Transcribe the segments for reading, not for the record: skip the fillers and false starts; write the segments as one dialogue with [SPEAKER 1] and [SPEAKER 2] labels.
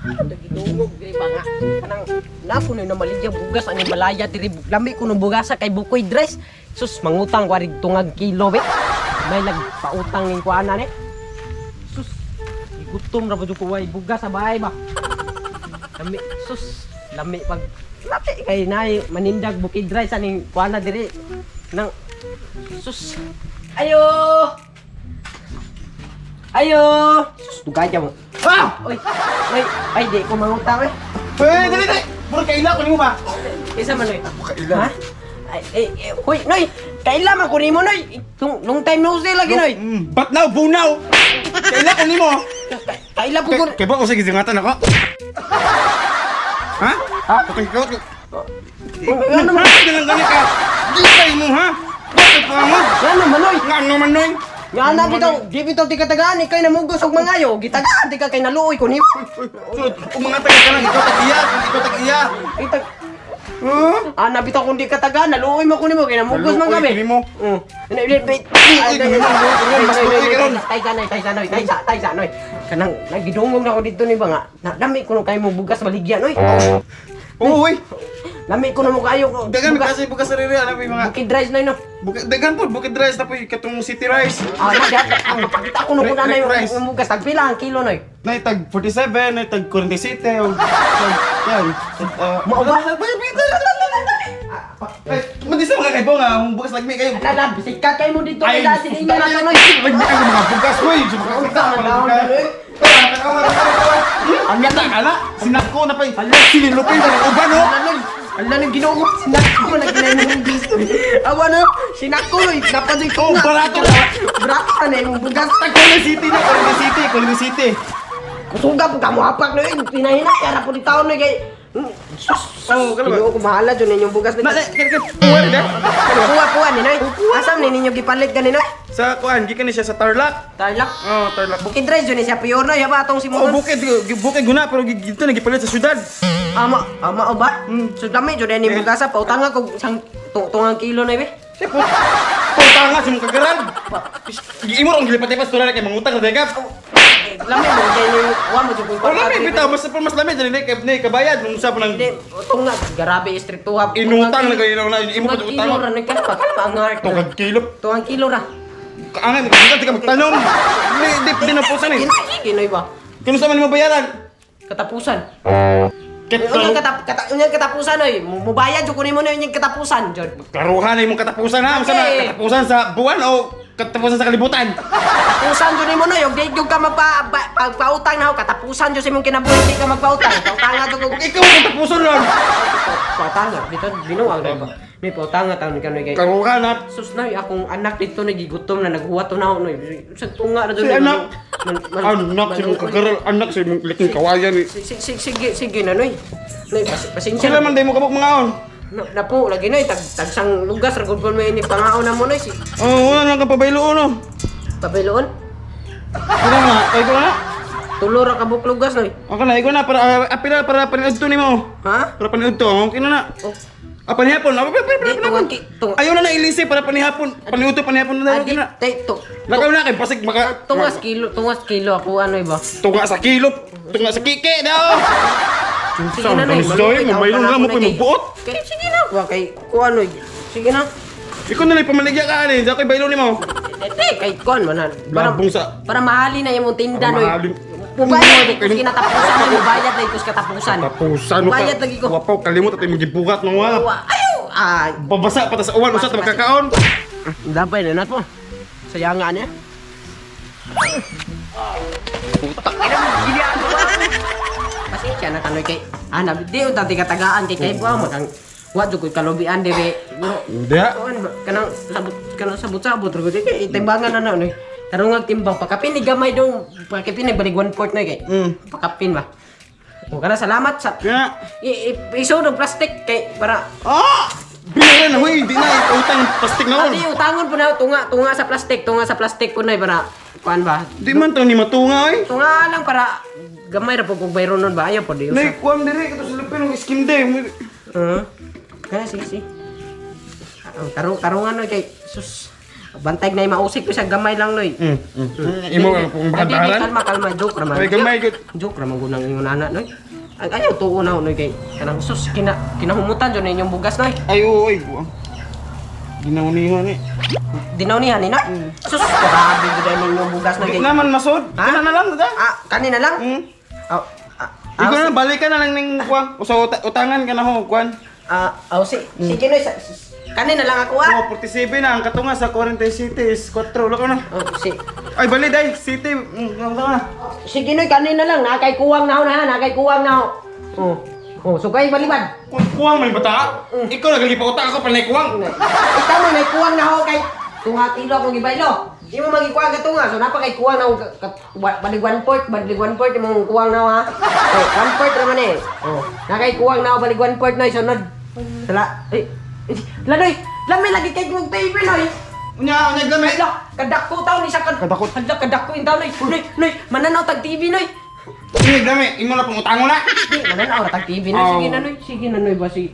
[SPEAKER 1] Gidungog diri ba nga kanang nako na namaligya bugas ani balaya diri, lami ko nung bugasa kay Bukoy Dress. Sus, mangutang ko arig tungag kilo be. May nagpautang ning kuana ni. Sus, gutom ra ba jud ko, way bugas sa bahay ba. Lami, sus, lami pag lami kay nay manindag Bukid Rice aning kuana diri nang sus. Ayo! Ayo! Sus, dugay mo.
[SPEAKER 2] Ah!
[SPEAKER 1] Oy, ay, ay, di ko mangutang eh.
[SPEAKER 2] Hey, dali dali. Murag kaila ko nimo ba?
[SPEAKER 1] Isa man, noy.
[SPEAKER 2] Kaila.
[SPEAKER 1] Ha? Ay, ay, ay, hoy, noy! Kaila man ko nimo, noy! Long, long time no see lagi, noy!
[SPEAKER 2] But now, bunaw. Kaila ko nimo.
[SPEAKER 1] Kaila po ko.
[SPEAKER 2] Kay ba ko sa gizingatan ako? Ha?
[SPEAKER 1] Ha?
[SPEAKER 2] Okay, ikaw.
[SPEAKER 1] Ano man?
[SPEAKER 2] Ha? Ganang gani ka. Gitay mo ha? Bakit pa mo?
[SPEAKER 1] Ano man, noy?
[SPEAKER 2] Nga ano man, noy?
[SPEAKER 1] Nga na bitaw, di bitaw ti katagaan, ikay namugos og mangayo, gitagaan ti ka kay naluoy ko nimo.
[SPEAKER 2] Sulod, kung mga taga ka lang, ikaw tag-iya, ikaw tag-iya.
[SPEAKER 1] Itag
[SPEAKER 2] Huh?
[SPEAKER 1] Ana bitaw kung di katagaan, naluoy mo ko nimo kay namugos man
[SPEAKER 2] Naluoy
[SPEAKER 1] kami.
[SPEAKER 2] ko nimo.
[SPEAKER 1] Tay noy, tay noy, tay tay noy. Kanang nagidungog na ako dito ni ba nga. Lami ko nung kayo mo bugas baligya, noy.
[SPEAKER 2] Oo, uy.
[SPEAKER 1] Lami ko na mo kayo ko.
[SPEAKER 2] Dagan kasi bugas sa rere, ano yung mga
[SPEAKER 1] Bukid rice noy no.
[SPEAKER 2] Bukid, dagan po, Bukid Rice na po yung katong City Rice.
[SPEAKER 1] Ah, na pakita ko nung kuna na yung bugas tagpila ang kilo, noy.
[SPEAKER 2] Nay tag 47, nay tag 47 o yan.
[SPEAKER 1] Mao ba?
[SPEAKER 2] Ay, mandisa mga kaibo nga, ang bugas lagmi kayo.
[SPEAKER 1] Ala, bisika kayo mo dito
[SPEAKER 2] Ay,
[SPEAKER 1] kay dati ninyo na to, noy.
[SPEAKER 2] Lagmi ang mga bugas, hoy.
[SPEAKER 1] Unsa man daon, noy?
[SPEAKER 2] Ang yata ka na, sinako na pa eh. Sinilupin na ng uban, oh.
[SPEAKER 1] Ala, noy. Ala nang Ginoo ko, sinako man ang kinay mong bugas. Awa no, sinako, noy, napadoy ko.
[SPEAKER 2] Oh, barato.
[SPEAKER 1] Barato na imong bugas.
[SPEAKER 2] Tag Colin City na, Colin City, Colin City.
[SPEAKER 1] Kusuga po ka mo hapak, noy. Pinahina kaya ra po di taon, noy, kay sus.
[SPEAKER 2] Oh, kala ba?
[SPEAKER 1] Ginoo ko, bahala jud ninyong bugas
[SPEAKER 2] Na,
[SPEAKER 1] nito.
[SPEAKER 2] na, kan, kan, na.
[SPEAKER 1] Kuha kuha ni noy. Asam ni ninyo gipalit gani, noy?
[SPEAKER 2] Sa kuan, gikan ni siya sa Tarlac.
[SPEAKER 1] Tarlac.
[SPEAKER 2] Oh, Tarlac.
[SPEAKER 1] Bukid rice jud ni siya pure, noy, haba atong
[SPEAKER 2] Oh,
[SPEAKER 1] simulan.
[SPEAKER 2] bukid, bukid guna pero dito nagipalit sa syudad.
[SPEAKER 1] Ama, ama o ba? So dami jud ni bugasa, pautanga ko sang tungang kilo na be.
[SPEAKER 2] Siya po. Putanga sa mong kagaran. Imo rong gilipat-lipat sura kay mangutang ra degap.
[SPEAKER 1] Lami mo kay ni wa mo jud ko.
[SPEAKER 2] Oh, lami bitaw mas mas lami dili kay ni kabayad nung sa pa nang
[SPEAKER 1] Hindi, tunga grabe stricto ha.
[SPEAKER 2] inutang na kayo na imo pa
[SPEAKER 1] Tungang
[SPEAKER 2] utang.
[SPEAKER 1] kilo ra ni kalma kalma ang heart.
[SPEAKER 2] Tungag kilo.
[SPEAKER 1] Tungang kilo ra.
[SPEAKER 2] Kaangay mo di ka magtanom. Di di di na pusan eh.
[SPEAKER 1] Sige, noy ba?
[SPEAKER 2] Kung sa man mo bayaran?
[SPEAKER 1] Katapusan.
[SPEAKER 2] Ket
[SPEAKER 1] Unyang katap kata unyang katapusan, noy. Mubayad jud ko nimo, noy, unyang katapusan jud.
[SPEAKER 2] Klaruhan na imong katapusan ha. Unsa na
[SPEAKER 1] Okay.
[SPEAKER 2] katapusan sa buwan o katapusan sa kalibutan?
[SPEAKER 1] Katapusan jud nimo, noy, og di jud ka magpa pagpautang na ako, katapusan jud sa imong kinabuhi di ka magpautang. Pautanga jud ko.
[SPEAKER 2] Ikaw ang katapusan ron.
[SPEAKER 1] Pautanga dito binuang na ba? May pautanga taon ka, noy, kay
[SPEAKER 2] Klaruhan ha.
[SPEAKER 1] Sus noy, akong anak dito nagigutom na, naghuwat na ako, noy. Sa tunga na jud.
[SPEAKER 2] Si anak. Anak sa imong kagaral, anak sa imong liking kawayan eh.
[SPEAKER 1] Sige, sige na, noy. Noy, pasensya.
[SPEAKER 2] Sila man day mo kabuk mga on.
[SPEAKER 1] Na, napo, lagi, noy, tag tagsang lugas ra gud may ini pangaon na mo, noy, si
[SPEAKER 2] Oh, wala lang kang pabaylo no.
[SPEAKER 1] pabayloon.
[SPEAKER 2] Wala nga, kay ko na.
[SPEAKER 1] Tulo ra ka buok lugas, noy.
[SPEAKER 2] Okay na, ikaw na para apila para paniudto nimo.
[SPEAKER 1] Ha?
[SPEAKER 2] Para paniudto, okay na na.
[SPEAKER 1] Oh.
[SPEAKER 2] Ah, panihapon. Ah, pa, pa, pa,
[SPEAKER 1] Di, tungang ki tung
[SPEAKER 2] Ayaw na na ilisi para panihapon. Paniudto panihapon na
[SPEAKER 1] Ah,
[SPEAKER 2] okay
[SPEAKER 1] di,
[SPEAKER 2] na.
[SPEAKER 1] tay, to,
[SPEAKER 2] Lakaw na kay pasig maka
[SPEAKER 1] tungas kilo ako ano iba.
[SPEAKER 2] Tunga sa kilo, tunga sa kike daw.
[SPEAKER 1] Sige na, noy.
[SPEAKER 2] Joy, mamayroon
[SPEAKER 1] Maluoy,
[SPEAKER 2] lang mo
[SPEAKER 1] tawag
[SPEAKER 2] pa
[SPEAKER 1] na
[SPEAKER 2] mo buot.
[SPEAKER 1] Kay sige na, wa kay kuan, noy. Sige na.
[SPEAKER 2] Ikaw na lang pamaligya ka ani, sa kay baylo nimo.
[SPEAKER 1] Di, kay kuan man na. Para,
[SPEAKER 2] Labong sa
[SPEAKER 1] para mahali na imong tinda, noy.
[SPEAKER 2] Mahali.
[SPEAKER 1] Mubayad lagi ko kinatapusan, noy. Mubayad lagi ko katapusan.
[SPEAKER 2] Tapusan mo ka.
[SPEAKER 1] Mubayad lagi ko.
[SPEAKER 2] Wapaw kalimot at imong gibugat nang wala.
[SPEAKER 1] Wa, ayo. Ah,
[SPEAKER 2] Babasa pa ta sa uwan usa ta makakaon.
[SPEAKER 1] Dampay na nato. Sayanga niya. Puta ina mo, gilian mo. Pasensya na kanoy kay ana di unta ti katagaan kay kay buwa mo kang wa jud ko'y kalubian dire. Pero
[SPEAKER 2] Hindi.
[SPEAKER 1] kuan ba, kanang sabot-sabot ra gud kay timbangan na na noy. Tarungag timbang pakapin ni gamay dong, pakapin ni balig 1/4 na kay. Pakapin ba. O kana salamat sa
[SPEAKER 2] Kaya
[SPEAKER 1] isod og plastic kay para
[SPEAKER 2] Ah! Binaran na, huy! Di na, utang plastic na
[SPEAKER 1] Adi, utangon po na, tunga, tunga sa plastic, tunga sa plastic po na, para, kuan ba?
[SPEAKER 2] Di man to ni matunga, oy.
[SPEAKER 1] Tunga lang para, gamay ra po kung bayron nun ba, ayaw po, di usa.
[SPEAKER 2] Nay, kuam dire, kato sa lupin, ng skin day.
[SPEAKER 1] Kaya, sige, sige. Ah, karungan nun kay, sus, Bantay na mausik ko sa gamay lang noy.
[SPEAKER 2] Imo ang kung
[SPEAKER 1] Ay, di, di,
[SPEAKER 2] bahandaran.
[SPEAKER 1] kalma kalma, joke ra man.
[SPEAKER 2] Ay, gamay gud.
[SPEAKER 1] Joke ra man gud nang ingon ana noy. Ay, ayaw tuo na noy kay kanang sus kinahumutan jud inyong bugas noy.
[SPEAKER 2] Ay, oo, ay. Buang. Ginaunihan eh.
[SPEAKER 1] Dinaw niya ni noy. Sus, grabe jud ay inyong bugas noy
[SPEAKER 2] Di
[SPEAKER 1] kay.
[SPEAKER 2] naman masod.
[SPEAKER 1] Ha?
[SPEAKER 2] Kana na lang, da.
[SPEAKER 1] Ah, kanina lang. Oh, ah,
[SPEAKER 2] Ikaw
[SPEAKER 1] ah,
[SPEAKER 2] na, balikan na lang ning kuwan. Usa utangan ka na ho, kuwan.
[SPEAKER 1] Ah, oh, sige noy, kanina lang ako ah.
[SPEAKER 2] Oh, 47 na ang katunga sa 47 is 4 lako na.
[SPEAKER 1] Oh, si
[SPEAKER 2] Ay, bali day, city. Lako na.
[SPEAKER 1] Sige noy, kanina lang nakay kuwang na ho na, nakay kuwang na ho. Oh. Oh, so kay balibad.
[SPEAKER 2] Kung kuwang man bata, ikaw lagi pa utang ako panay kuwang.
[SPEAKER 1] Ikaw mo may kuwang na ho kay tunga kilo akong gibaylo. Di mo magikuwang ka tunga, so napa kay kuwang na ho balig one fourth, balig one fourth imong kuwang na ho ha. Oh, one fourth ra man eh. Oh, nakay kuwang na ho balig one fourth noy sunod. Sala, eh, eh, lanoy, lami lagi kay mong TV noy.
[SPEAKER 2] Unya, unya gamay.
[SPEAKER 1] Hala, kadako taon isa kad.
[SPEAKER 2] Kadako.
[SPEAKER 1] Hala, kadako in taon noy. Noy, noy, mananaw tag TV noy.
[SPEAKER 2] Unya gamay, imo na pang utango na.
[SPEAKER 1] Di, mananaw ra tag TV noy. Sige
[SPEAKER 2] Oh.
[SPEAKER 1] na noy, sige na noy basi.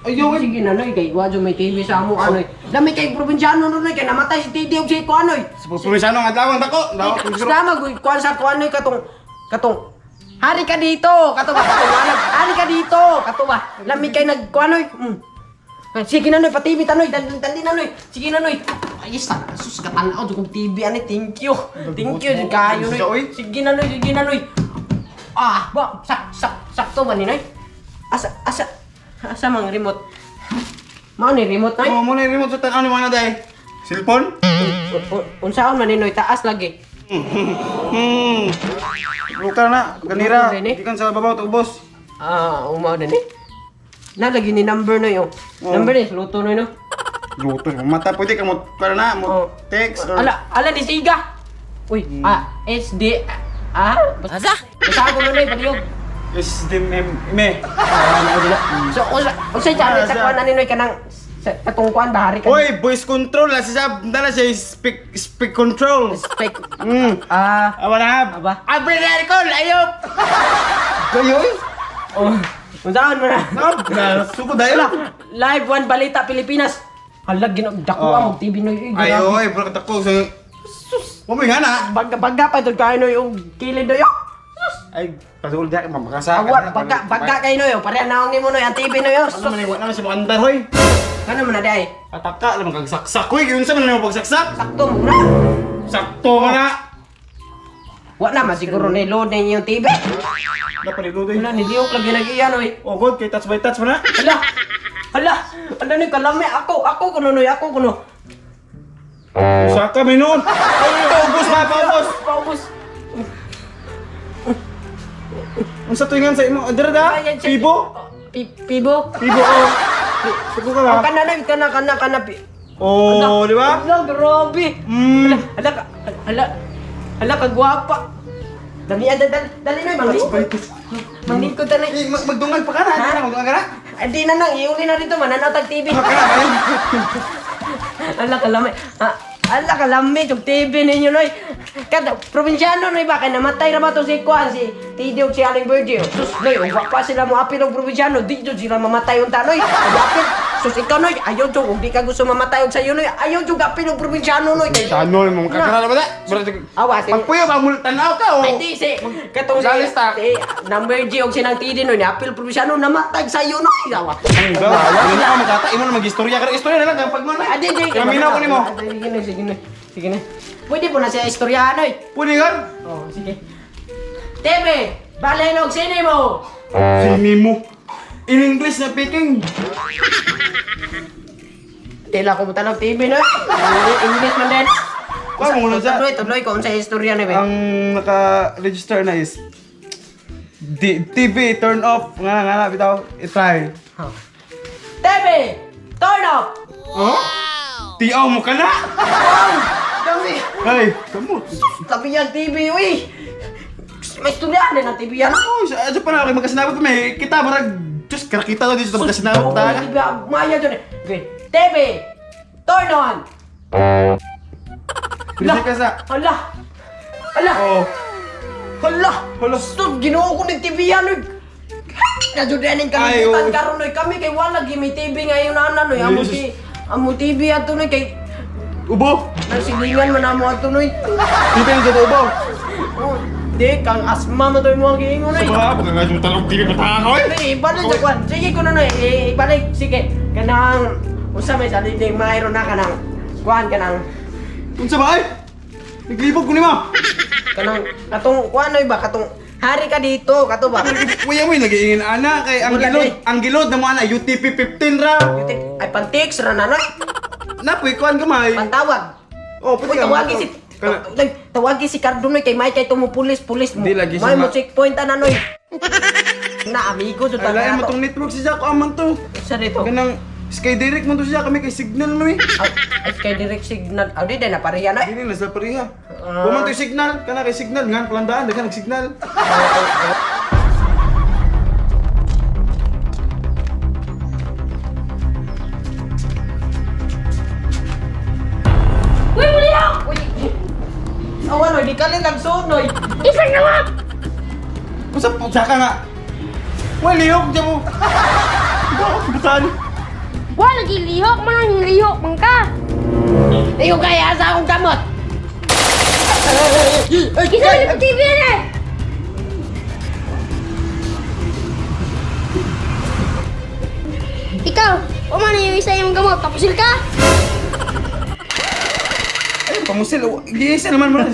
[SPEAKER 2] Ayaw,
[SPEAKER 1] Sige na noy, kay wa may TV sa amo anoy. Lami kay probinsyano noy kay namatay si Titi og si Kuanoy.
[SPEAKER 2] Sa probinsyano ang adlaw ang dako. Daw,
[SPEAKER 1] Sama ko kuan sa kuanoy katong katong hari ka dito, kato ba katong alam. Hari ka dito, kato ba. Lami kay nag kuanoy. Sige na noy, pa-TV tanoy, dali dali na noy. Sige na noy. Ay, sa sus katanaw jud kog TV ani. Thank you. Thank you jud kayo noy. Sige na noy, sige na noy. Ah, ba sak sak sakto ba ni noy? Asa asa asa mang remote? Mao ni remote noy?
[SPEAKER 2] Oh, mo na remote sa tan-aw ni mga day. Cellphone?
[SPEAKER 1] Unsaon man ni noy taas lagi.
[SPEAKER 2] Luka na, ganira.
[SPEAKER 1] Ano, Rene?
[SPEAKER 2] Gikan sa babaw to ubos.
[SPEAKER 1] Ah, umaw na ni. Nalagi ni number na yun.
[SPEAKER 2] Oo.
[SPEAKER 1] Number ni, luto na yun.
[SPEAKER 2] Luto, mata pwede ka mo para na mo
[SPEAKER 1] Oh.
[SPEAKER 2] text or
[SPEAKER 1] Ala, ala ni Siga. Uy, ah, S D A. Basta. Basta ako na yun, paliyog.
[SPEAKER 2] S D M M.
[SPEAKER 1] Ah, na na. So, unsa unsa channel sa kuan ani noy kanang sa katong kuan bahari ka.
[SPEAKER 2] Oy, voice control la siya, dala siya speak speak control.
[SPEAKER 1] Spec.
[SPEAKER 2] Ah,
[SPEAKER 1] Ah,
[SPEAKER 2] wala.
[SPEAKER 1] Aba.
[SPEAKER 2] Abre na recall, ayop. Kayo eh.
[SPEAKER 1] Oh. Unsaon mo na?
[SPEAKER 2] Na, suko dahil.
[SPEAKER 1] Live One Balita Pilipinas. Hala ginagdako
[SPEAKER 2] Oh.
[SPEAKER 1] ang TV noy. Uy,
[SPEAKER 2] Ay,
[SPEAKER 1] grabe.
[SPEAKER 2] oy, bro, tako sa Mo nga na.
[SPEAKER 1] Baga baga pa jud kayo noy og kilid noy. oh.
[SPEAKER 2] Ay, pasul diha mamakasa.
[SPEAKER 1] Awa, baga baga kayo noy. oh. Pareha naong nimo noy ang TV noy. oh.
[SPEAKER 2] Ano man wala man siya andar hoy.
[SPEAKER 1] Ano man na di ay?
[SPEAKER 2] Ataka lamang kag saksak hoy, unsa man nimo pagsaksak?
[SPEAKER 1] Sakto mo na.
[SPEAKER 2] Sakto man na.
[SPEAKER 1] Wa na man siguro ni load na inyong TV.
[SPEAKER 2] Napaligo day.
[SPEAKER 1] Wala ni Diok lagi nag-iya noy.
[SPEAKER 2] Oh god, kay touch by touch man na.
[SPEAKER 1] Hala. Hala. Hala ni kalami ako, ako kuno noy, ako kuno.
[SPEAKER 2] Saka may noon. Paubos ba, paubos.
[SPEAKER 1] Paubos.
[SPEAKER 2] Unsa tuingan sa imo? Dira da?
[SPEAKER 1] Ay, ay,
[SPEAKER 2] Pibo?
[SPEAKER 1] Pibo.
[SPEAKER 2] Pibo oh. Suko ka ba?
[SPEAKER 1] Oh, kana na kana kana kana pi.
[SPEAKER 2] Oh, di ba?
[SPEAKER 1] Hala, grabe.
[SPEAKER 2] Mm.
[SPEAKER 1] Hala, hala, hala, hala kagwapa. Dali, dali, dali, dali noy, manglingkod. Manglingkod dali.
[SPEAKER 2] Eh, magdungan pa ka na.
[SPEAKER 1] Ha?
[SPEAKER 2] Di na, magdungan ka na.
[SPEAKER 1] Ay, di na nang, iuli na rito, mananaw tag TV.
[SPEAKER 2] Ka na, ba?
[SPEAKER 1] Ala kalami. Ah, ala kalami yung TV ninyo noy. Kada probinsyano noy ba kay namatay ra ba to si Kuan si Tidi ug si Aling Virgil. Sus noy, ug pa sila mo apil og probinsyano, di jud sila mamatay unta noy. Ug apil sus ikaw noy, ayaw jud ug di ka gusto mamatay og sayo noy, ayaw jud apil og probinsyano noy. Kay
[SPEAKER 2] Sano mo kakara ba da?
[SPEAKER 1] Awa si
[SPEAKER 2] Pagpuyo ba mo tanaw ka oh.
[SPEAKER 1] Ay di si katong si,
[SPEAKER 2] Galis ta.
[SPEAKER 1] si number G og sinang Tidi noy, ni apil probinsyano namatay sayo noy. Awa.
[SPEAKER 2] Ay, ba? Imo na magkata, imo na magistorya ka. Istorya na lang kang pagman.
[SPEAKER 1] Ah, di, di.
[SPEAKER 2] Kaminaw ko nimo.
[SPEAKER 1] Ah, sige na, sige na. Sige na. Pwede po na siya istoryahan oy.
[SPEAKER 2] Pwede ka?
[SPEAKER 1] Oh, sige. TV, balenog sine mo.
[SPEAKER 2] Sini mo. In English na speaking.
[SPEAKER 1] Tila ko tanong TV no. English man din.
[SPEAKER 2] Kuha mo na siya.
[SPEAKER 1] Tuloy, tuloy ko unsa istorya ni be.
[SPEAKER 2] Ang naka-register na is TV turn off nga nga na bitaw i-try.
[SPEAKER 1] Huh. TV, turn off.
[SPEAKER 2] Oh? Tiaw mo ka na.
[SPEAKER 1] Wow! Dami.
[SPEAKER 2] Ay, kamo.
[SPEAKER 1] Tabi yan TV, uy. May istorya din ang TV yan.
[SPEAKER 2] Oh, sa pa na ako magkasinabot may kita marag Diyos karakita to dito sa magkasinabot
[SPEAKER 1] Oh,
[SPEAKER 2] ta.
[SPEAKER 1] TV, maya dyan eh. Okay. TV, turn on.
[SPEAKER 2] Pwede ka sa.
[SPEAKER 1] Hala. Hala.
[SPEAKER 2] Oh.
[SPEAKER 1] Hala!
[SPEAKER 2] Hala.
[SPEAKER 1] Sus, ginoo ko ng TV yan, oy! Na jud aning
[SPEAKER 2] Ay,
[SPEAKER 1] kalibutan
[SPEAKER 2] oy.
[SPEAKER 1] karon oy kami kay wala gi may TV ngayon ana noy. Amo
[SPEAKER 2] Jesus.
[SPEAKER 1] ti amo TV ato noy kay
[SPEAKER 2] Ubo.
[SPEAKER 1] Nang silingan man namo ato noy.
[SPEAKER 2] Hindi ang gato ubo.
[SPEAKER 1] Oh, di kang asma man to imong giingon noy.
[SPEAKER 2] Ba, pagka nga yung dili patanga oy.
[SPEAKER 1] Ay, ibalik sa kwan. Sige ko na noy, eh, ibalik sige. Kanang unsa may sa ding mayroon na kanang kuan kanang
[SPEAKER 2] Unsa ba ay? Naglibog ko nimo.
[SPEAKER 1] kanang katong kuan noy ba katong hari ka dito kato ba.
[SPEAKER 2] Kuya mo nagiingin ana kay ang
[SPEAKER 1] Wala,
[SPEAKER 2] gilod,
[SPEAKER 1] eh.
[SPEAKER 2] ang gilod na mo ana UTP 15 ra.
[SPEAKER 1] Ay pantext ra na noy.
[SPEAKER 2] Napoy kuan gamay.
[SPEAKER 1] Pantawag.
[SPEAKER 2] Oh, pwede
[SPEAKER 1] Uy,
[SPEAKER 2] ka
[SPEAKER 1] tawagi si
[SPEAKER 2] Kana-
[SPEAKER 1] Uy, tawagi si Cardo noy kay may kay tumupulis pulis mo.
[SPEAKER 2] Di lagi siya
[SPEAKER 1] May mo
[SPEAKER 2] ma-
[SPEAKER 1] checkpoint ana noy. Na amigo jud
[SPEAKER 2] Ay, lain mo tong network si Jack aman to.
[SPEAKER 1] Sa dito.
[SPEAKER 2] Kanang Sky Direct man to siya kami kay signal mo eh.
[SPEAKER 1] Ay, kay direct signal. Aw di na pareha na.
[SPEAKER 2] Dili na sa pareha.
[SPEAKER 1] Ah.
[SPEAKER 2] Wa man to signal, kana kay signal ngan palandaan daghan nag signal.
[SPEAKER 3] Uy, mulihok!
[SPEAKER 1] Uy. Awan noy, di ka lang nagsunoy.
[SPEAKER 3] Isang naman!
[SPEAKER 2] Unsa putsa ka nga? Wala lihok di mo. Bakit butan?
[SPEAKER 3] Wala lagi lihok man ang lihok man ka.
[SPEAKER 1] Ikaw kaya sa akong kamot.
[SPEAKER 3] Isa ulit TV na eh! Ikaw, umano yung isa yung gamot, tapusil ka?
[SPEAKER 2] Ay, pamusil. Giisa naman mo na.